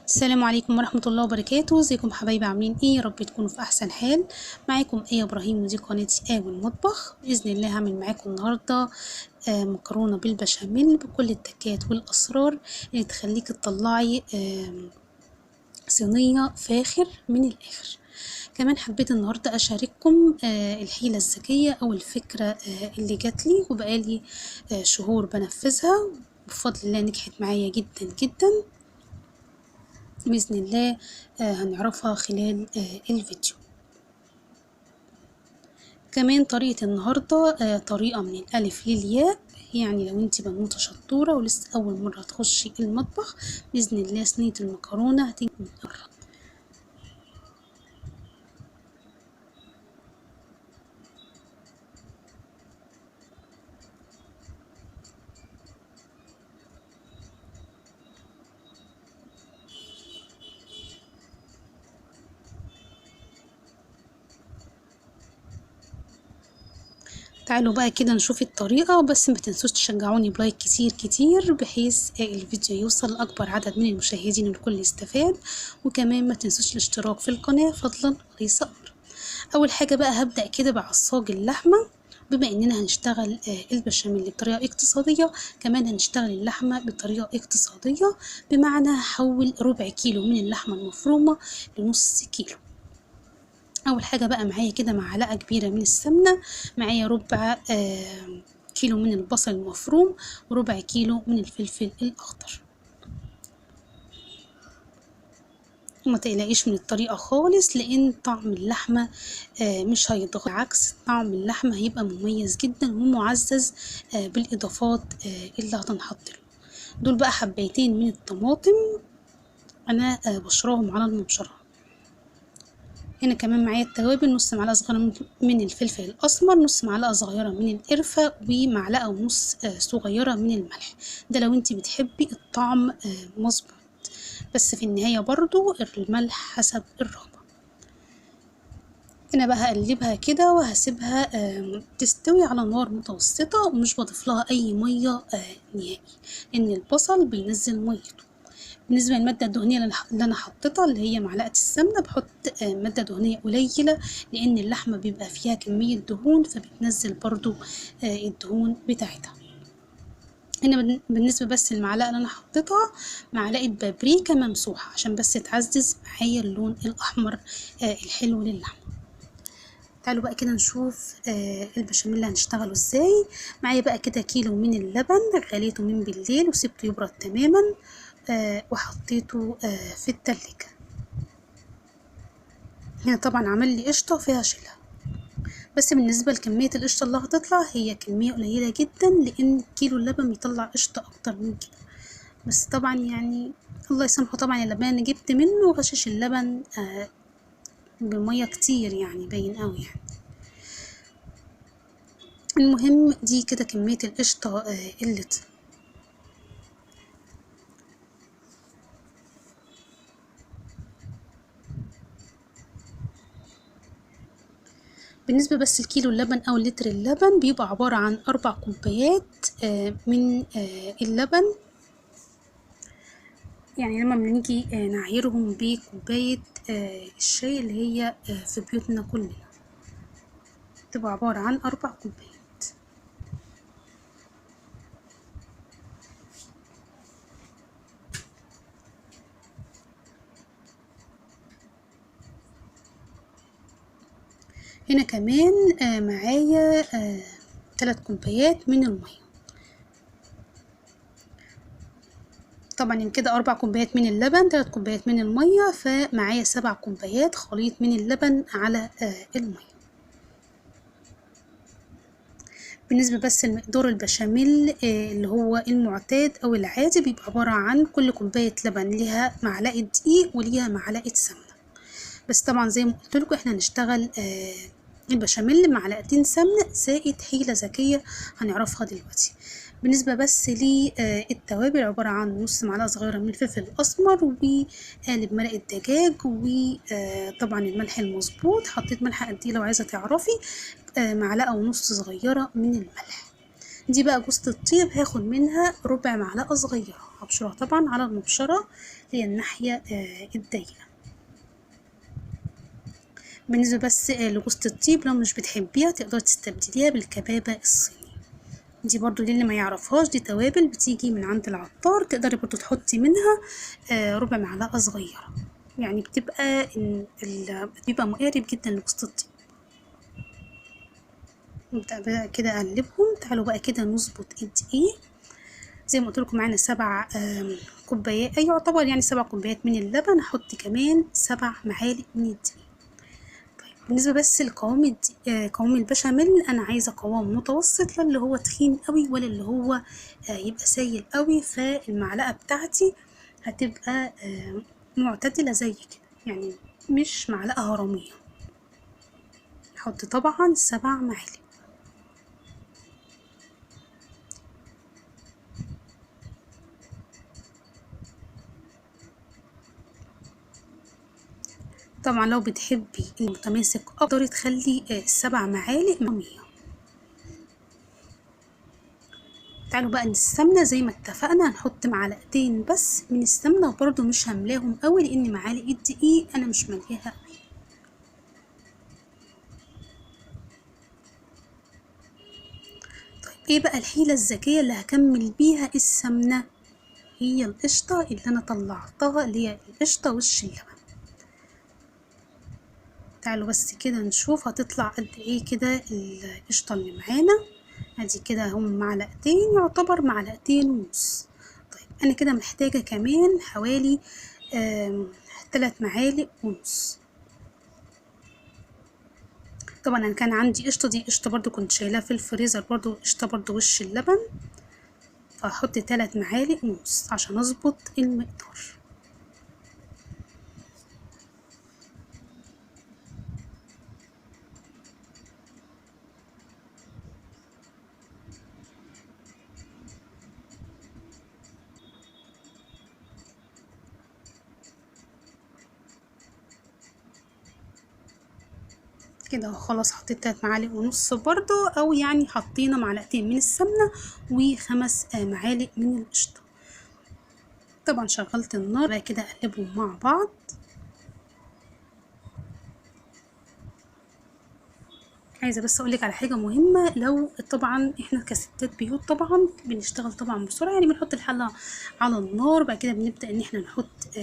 السلام عليكم ورحمة الله وبركاته. ازيكم حبايبي، عاملين ايه؟ يا رب تكونوا في احسن حال. معاكم ايه ابراهيم، ودي قناتي ايه والمطبخ. باذن الله هعمل معاكم النهارده مكرونه بالبشاميل بكل التكات والاسرار اللي تخليك تطلعي صينية فاخر من الاخر. كمان حبيت النهارده اشارككم الحيلة الذكية او الفكرة اللي جات لي وبقالي شهور بنفذها، بفضل الله نجحت معايا جدا جدا. بإذن الله هنعرفها خلال الفيديو. كمان طريقة النهاردة طريقة من الألف للياء، يعني لو انت بنوتة شطورة ولسه أول مرة تخشي المطبخ بإذن الله صينية المكرونة هتيجي من مرة. تعالوا بقى كده نشوف الطريقة، بس ما تنسوش تشجعوني ب like كتير كتير بحيث الفيديو يوصل لأكبر عدد من المشاهدين والكل يستفاد، وكمان ما تنسوش الاشتراك في القناة فضلا وليس أمر. أول حاجة بقى هبدأ كده بعصاج اللحمة. بما إننا هنشتغل البشاميل بطريقة اقتصادية، كمان هنشتغل اللحمة بطريقة اقتصادية، بمعنى هحول ربع كيلو من اللحمة المفرومة لنص كيلو. اول حاجة بقى معايا كده معلقه كبيرة من السمنة، معايا ربع كيلو من البصل المفروم وربع كيلو من الفلفل الاخضر. وما تقلقيش من الطريقة خالص، لان طعم اللحمة مش هيتغير، عكس طعم اللحمة هيبقى مميز جدا ومعزز بالاضافات اللي هتنحط له. دول بقى حبايتين من الطماطم انا بشراهم على المبشره. هنا كمان معايا التوابل، نص معلقه صغيرة من الفلفل الاسمر، نص معلقه صغيرة من القرفه، ومعلقة ونص صغيرة من الملح. ده لو انت بتحبي الطعم مظبوط، بس في النهاية برضو الملح حسب الرغبة. هنا بقى هقلبها كده وهسيبها تستوي على نار متوسطه، ومش بضيف لها اي مية نهائي لان البصل بينزل ميته. بالنسبة للمادة الدهنية اللي انا حطيتها اللي هي معلقه السمنة، بحط مادة دهنية قليله لان اللحمة بيبقى فيها كمية دهون، فبتنزل برضو الدهون بتاعتها. هنا بالنسبة بس المعلقة اللي انا حطيتها معلقه بابريكا ممسوحة عشان بس تعزز معايا اللون الاحمر الحلو للحمه. تعالوا بقى كده نشوف البشاميل اللي هنشتغله ازاي. معايا بقى كده كيلو من اللبن غليته من بالليل وسبته يبرد تماما، وحطيته في التلاجة. هنا طبعا عمل لي قشطه فيها شيلها، بس بالنسبة لكميه القشطه اللي هتطلع هي كمية قليله جدا لان كيلو اللبن بيطلع قشطه اكتر من كده. بس طبعا يعني الله يسامحه، طبعا اللبن انا جبت منه غشش اللبن بميه كتير، يعني باين قوي يعني. المهم دي كده كمية القشطه اللي بالنسبة بس الكيلو اللبن أو لتر اللبن بيبقى عبارة عن 4 كوبايات من اللبن. يعني لما بنيجي نعايرهم بكوباية الشاي اللي هي في بيوتنا كلنا تبقى عبارة عن 4 كوبايات. هنا كمان معايا 3 كوبايات من المية. طبعا كده 4 كوبايات من اللبن، 3 كوبايات من المية، فمعايا 7 كوبايات خليط من اللبن على المية. بالنسبة بس لمقدار البشاميل اللي هو المعتاد او العادي بيبقى عبارة عن كل كوباية لبن ليها معلقة دقيق وليها معلقة سمنة. بس طبعا زي ما قلت لكم احنا هنشتغل البشاميل معلقتين سمنه زائد حيله ذكية هنعرفها دلوقتي. بالنسبة بس للتوابل عبارة عن نص معلقه صغيرة من الفلفل الاسمر وقالب مرقه دجاج، وطبعا الملح المظبوط. حطيت ملح قد ايه لو عايزه تعرفي؟ معلقه ونص صغيرة من الملح. دي بقى جوزة الطيب هاخد منها ربع معلقه صغيرة هبشرها طبعا على المبشره اللي هي الناحية الضيقه. بالنسبة بس لجوزة الطيب لو مش بتحبيها تقدري تستبدليها بالكبابه الصيني، دي برضو للي ما يعرفهاش، دي توابل بتيجي من عند العطار، تقدري برضو تحطي منها ربع معلقه صغيرة، يعني بيبقى مقارب جدا لجوزة الطيب. نبدأ بقى كده اقلبهم. تعالوا بقى كده نظبط الدقيق. زي ما قلت لكم معانا 7 كوبايات، يعتبر يعني 7 كوبايات من اللبن، هحط كمان 7 معالق من الدقيق. طيب بالنسبة بس لقوام قوام البشاميل، انا عايزه قوام متوسط، لا اللي هو تخين قوي ولا اللي هو يبقى سايل قوي، فالمعلقه بتاعتي هتبقى معتدلة زي كده، يعني مش معلقه هرميه. هحط طبعا 7 معالق. طبعا لو بتحبي المتماسك اكتر تخلي 7 معالق 100. تعالوا بقى للسمنه، زي ما اتفقنا هنحط معلقتين بس من السمنة، وبرده مش هملاهم قوي لان معالق الدقيق انا مش ملياها قوي. طيب ايه بقى الحيلة الذكية اللي هكمل بيها السمنة؟ هي القشطه اللي انا طلعتها، اللي هي القشطه وش اللبن. تعالوا بس كده نشوف هتطلع قد ايه كده القشطه اللي معانا. ادي كده هم معلقتين، يعتبر معلقتين ونص. طيب انا كده محتاجه كمان حوالي 3 معالق ونص. طبعا انا كان عندي قشطه، دي قشطه برضو كنت شايلاها في الفريزر، برضو قشطه برضو وش اللبن، فهحط 3 معالق ونص عشان اظبط المقدار. كده خلاص حطيت 3 معالق ونص برضو، او يعني حطينا معلقتين من السمنة و5 معالق من القشطه. طبعا شغلت النار بقى كده اقلبهم مع بعض. عايزه بس اقولك على حاجة مهمة، لو طبعا احنا كستات بيوت طبعا بنشتغل طبعا بسرعة، يعني بنحط الحلة على النار بعد كده بنبدا ان احنا نحط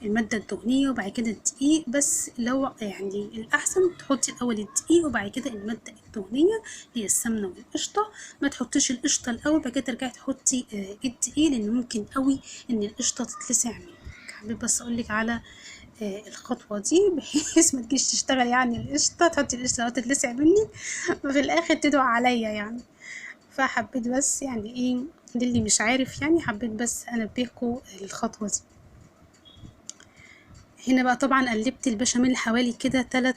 المادة الدهنية وبعد كده الدقيق، بس لو يعني الاحسن تحطي الاول الدقيق وبعد كده المادة الدهنية اللي هي السمنة والقشطه. ما تحطيش القشطه الاول بعد كده ترجعي تحطي الدقيق، لان ممكن قوي ان القشطه تتلسع منك. حبيت بس اقولك على الخطوة دي بحيث ما تجيش تشتغل يعني القشطه، تحطي القشطه وتتلسع مني وفي الاخر تدعو عليا يعني. فحبيت بس يعني ايه للي مش عارف، يعني حبيت بس انبهكم للخطوة دي. هنا بقى طبعا قلبت البشاميل حوالي كده 3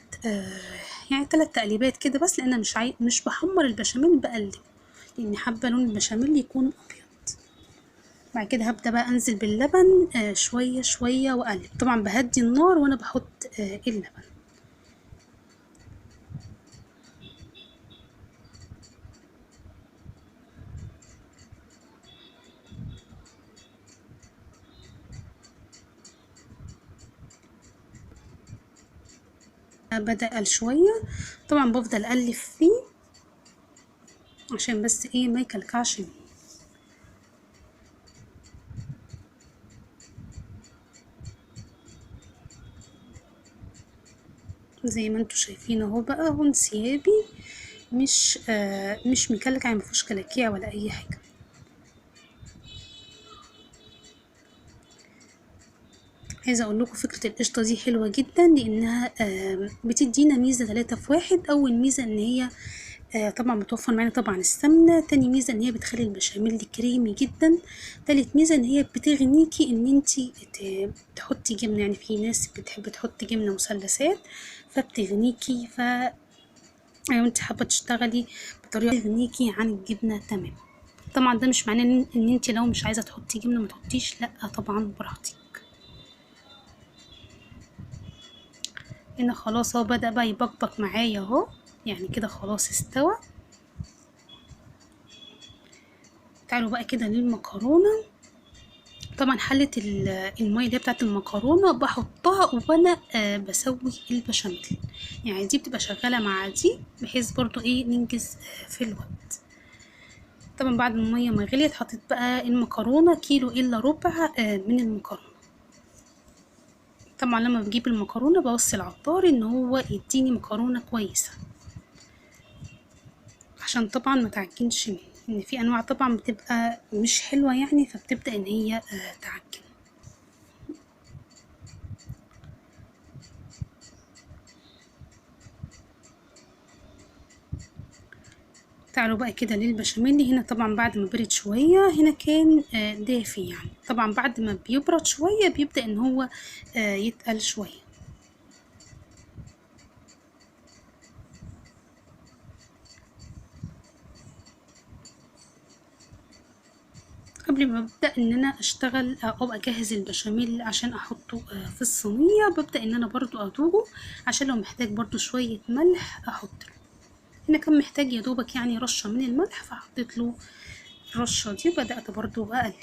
يعني 3 تقليبات كده بس، لان مش بحمر البشاميل، بقلب لان حابة لون البشاميل يكون ابيض. بعد كده هبدا بقى انزل باللبن شوية شوية واقلب، طبعا بهدي النار وانا بحط اللبن. بدأ شوية طبعا بفضل اقلب فيه عشان بس ايه ما يكلكعش مني. زي ما انتم شايفين اهو بقى هو انسيابي، مش مكلكع، يعني مفيهوش كلاكيع ولا اي حاجة. عايزه اقول لكم فكرة القشطه دي حلوة جدا، لانها بتدينا ميزة 3 في 1. اول ميزة ان هي طبعا بتوفر معانا طبعا السمنة، تاني ميزة ان هي بتخلي البشاميل كريمي جدا، تالت ميزة ان هي بتغنيكي ان انتي تحطي جبنه، يعني في ناس بتحب تحط جبنه مثلثات فبتغنيكي، ف لو انت حابة تشتغلي بطريقة تغنيكي عن الجبنة تماما. طبعا ده مش معناه ان انت لو مش عايزه تحطي جبنه ما تحطيش، لا طبعا براحتك. هنا خلاص اهو بدأ بقى يبقبق معايا اهو، يعني كده خلاص استوى. تعالوا بقى كده للمكرونة. طبعا حله المية اللي هي بتاعت المكرونه بحطها وانا بسوي البشاميل، يعني دي بتبقى شغالة مع دي بحيث برضو ايه ننجز في الوقت. طبعا بعد المية ما غليت حطيت بقى المكرونه كيلو الا ربع من المكرونه. طبعا لما بجيب المكرونه بوصي العطار ان هو يديني مكرونه كويسة عشان طبعا ما تعجنش مني، ان في انواع طبعا بتبقى مش حلوة يعني، فبتبدا ان هي تعجن. تعالوا بقى كده للبشاميل. هنا طبعا بعد ما برد شوية، هنا كان دافي يعني، طبعا بعد ما بيبرد شوية بيبدا ان هو يتقل شوية. قبل ما ببدا ان انا اشتغل او اجهز البشاميل عشان احطه في الصينية، ببدا ان انا برضو ادوقه عشان لو محتاج برضو شوية ملح احط له. هنا كان محتاج يا دوبك يعني رشه من الملح، فحطيت له الرشه دي وبدات برضو اقلب.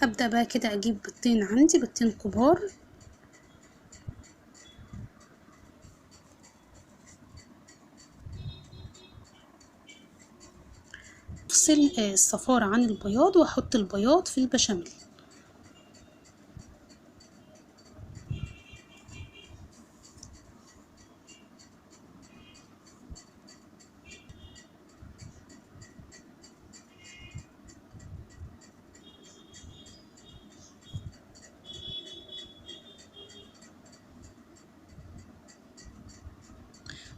هبدأ بقى كده اجيب بيضتين، عندي بيضتين كبار، افصل الصفار عن البياض واحط البياض في البشاميل.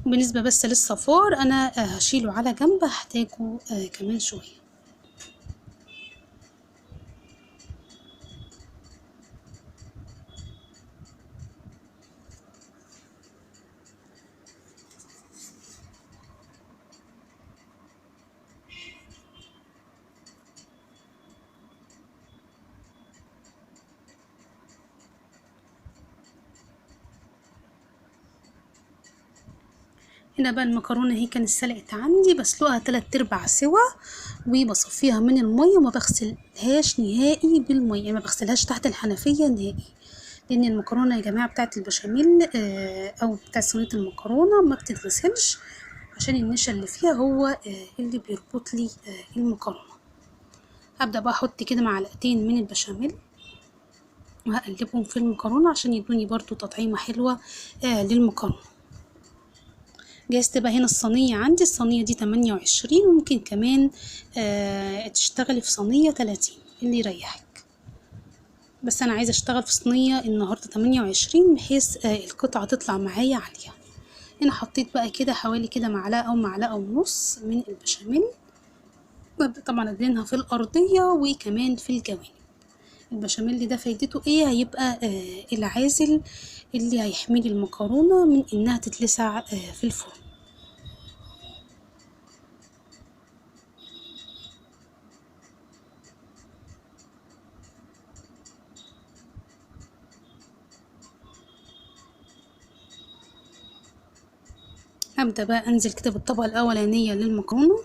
وبالنسبة بس للصفار انا هشيله على جنب، هحتاجه كمان شوية. هنا بقى المكرونه هي كانت سلقت عندي، بسلقها 3/4 سوا وبصفيها من المية وما بغسلهاش نهائي بالمية، يعني ما بغسلهاش تحت الحنفية نهائي، لان المكرونه يا جماعة بتاعه البشاميل او بتاعه صينية المكرونه ما بتتغسلش عشان النشا اللي فيها هو اللي بيربط لي المكرونه. هبدا بقى احط كده معلقتين من البشاميل وهقلبهم في المكرونه عشان يدوني برضو تطعيمه حلوة للمكرونه. جهزت بقى هنا الصينية عندي، الصينية دي 28، وممكن كمان تشتغلي في صينية 30 اللي يريحك، بس انا عايزه اشتغل في صينية النهارده 28 بحيث القطعة تطلع معايا عالية. هنا حطيت بقى كده حوالي كده معلقه او معلقه ونص من البشاميل، وابدا طبعا ادهنها في الارضية وكمان في الجوانب. البشاميل ده فايدته ايه؟ هيبقى العازل اللي هيحمي المكرونه من انها تتلسع في الفرن. هبدا بقى انزل كده بالطبقه الاولانية للمكرونه،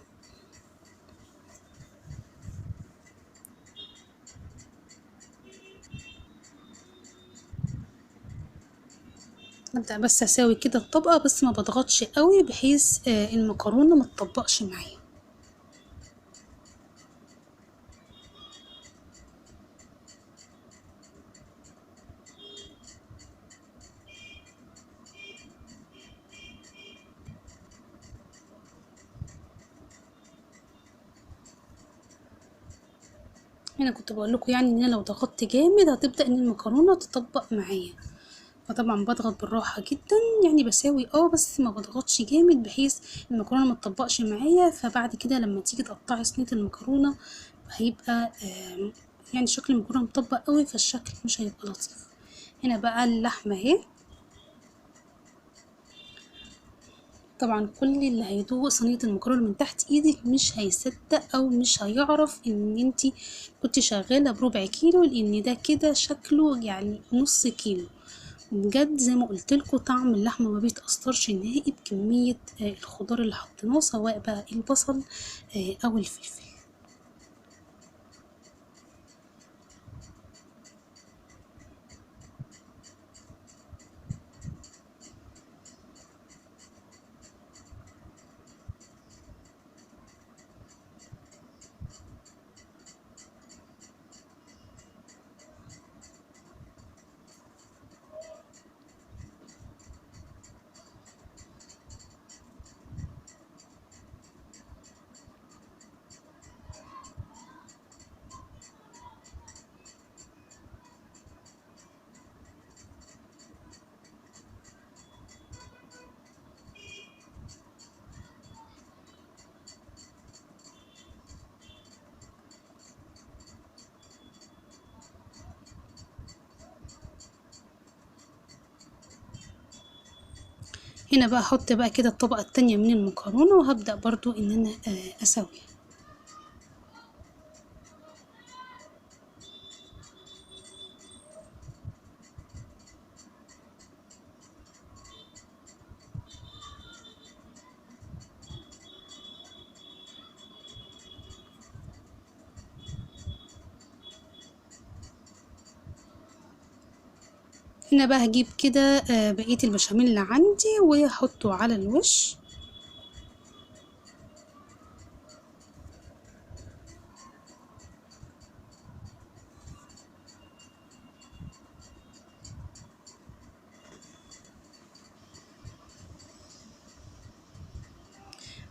ابدا بس اساوي كده الطبقة، بس ما بضغطش قوي بحيث المكرونه ما تطبقش معايا. هنا كنت بقول لكم يعني ان انا لو ضغطت جامد هتبدا ان المكرونه تطبق معايا، فطبعا بضغط بالراحة جدا، يعني بساوي بس ما بضغطش جامد بحيث المكرونه ما تطبقش معايا. فبعد كده لما تيجي تقطعي صينية المكرونه هيبقى يعني شكل المكرونه مطبق قوي، فالشكل مش هيبقى لطيف. هنا بقى اللحمة اهي، طبعا كل اللي هيدوق صينية المكرونه من تحت ايدك مش هيصدق او مش هيعرف ان انتي كنت شغالة بربع كيلو، لان ده كده شكله يعني نص كيلو. بجد زي ما قلت لكم طعم اللحمة ما بيتاثرش نهائي بكمية الخضار اللي حطيناه، سواء بقى البصل او الفلفل. هنا بقى احط بقى كده الطبقة التانية من المكرونة، وهبدأ برضو ان انا اسويها. هنا بقى هجيب كده بقية البشاميل اللي عندي واحطه على الوش.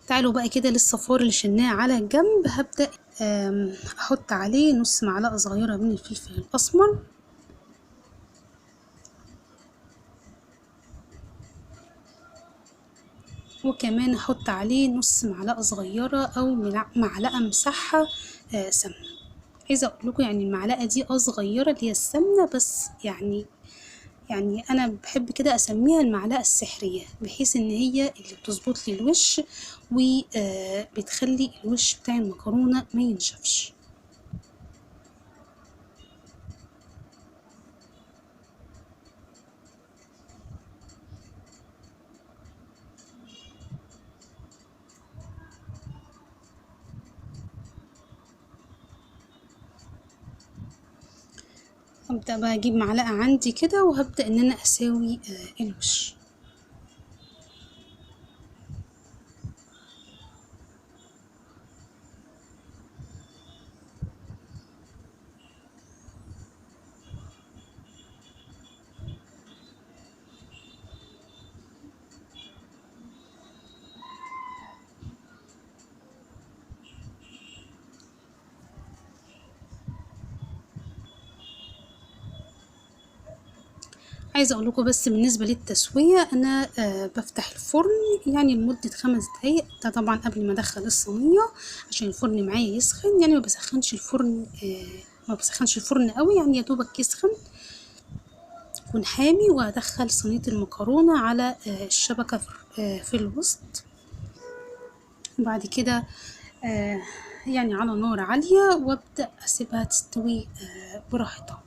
تعالوا بقى كده للصفار اللي شلناه على الجنب. هبدأ احط عليه نص معلقة صغيرة من الفلفل الاسمر، وكمان احط عليه نص معلقه صغيرة او معلقه مسحه سمنه. عايزه اقول لكم يعني المعلقة دي صغيرة اللي هي السمنة، بس يعني انا بحب كده اسميها المعلقة السحريه، بحيث ان هي اللي بتظبط لي الوش وبتخلي الوش بتاع المكرونه ما ينشفش. هبدأ بقى اجيب معلقة عندي كده وهبدأ ان انا اساوي الوش. عايزه اقول لكم بس بالنسبة للتسويه، انا بفتح الفرن يعني لمدة 5 دقايق، ده طبعا قبل ما ادخل الصينية عشان الفرن معايا يسخن. يعني ما بسخنش الفرن، ما بسخنش الفرن قوي، يعني يا دوبك يسخن يكون حامي، وادخل صينية المكرونه على الشبكة في الوسط. وبعد كده يعني على نار عالية، وابدا اسيبها تستوي براحتها.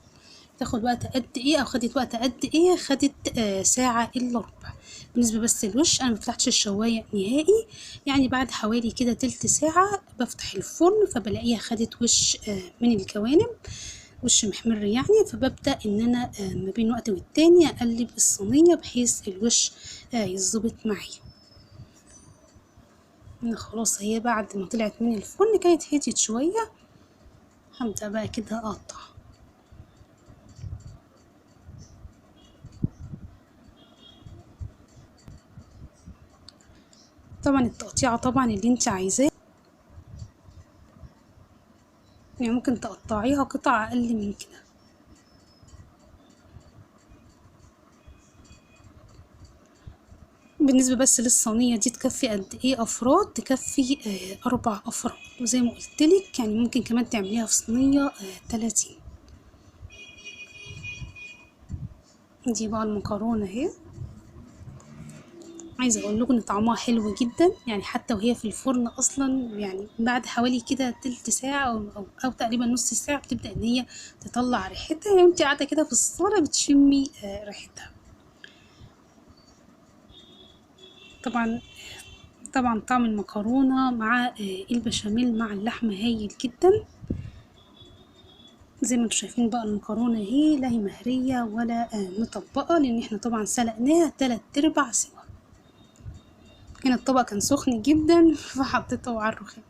تاخد وقت قد ايه او خدت وقت قد ايه؟ خدت ساعة الا ربع. بالنسبة بس الوش انا مفتحتش الشواية نهائي، يعني بعد حوالي كده تلت ساعة بفتح الفرن فبلاقيها خدت وش من الجوانب، وش محمر يعني. فببدأ ان انا ما بين وقت والتاني اقلب الصينية بحيث الوش يتظبط معايا. خلاص هي بعد ما طلعت من الفرن كانت هديت شوية. هبدأ بقى كده اقطع. طبعا التقطيعه طبعا اللي انت عايزاه، يعني ممكن تقطعيها قطع اقل من كده. بالنسبة بس للصينيه دي تكفي قد ايه افراد؟ تكفي 4 افراد، وزي ما قلتلك يعني ممكن كمان تعمليها في صينية 30. دي بقى المكرونه اهي. عايزه اقول لكم ان طعمها حلو جدا، يعني حتى وهي في الفرن اصلا، يعني بعد حوالي كده تلت ساعة او تقريبا نص ساعة بتبدا ان هي تطلع ريحتها، يعني انت قاعدة كده في الصاله بتشمي ريحتها. طبعا طبعا طعم المكرونة مع البشاميل مع اللحمة هايل جدا. زي ما انتم شايفين بقى المكرونة اهي، لا هي مهرية ولا مطبقة، لان احنا طبعا سلقناها 3/4 سوا. هنا الطبق كان سخن جدا فحطيته على الرخام.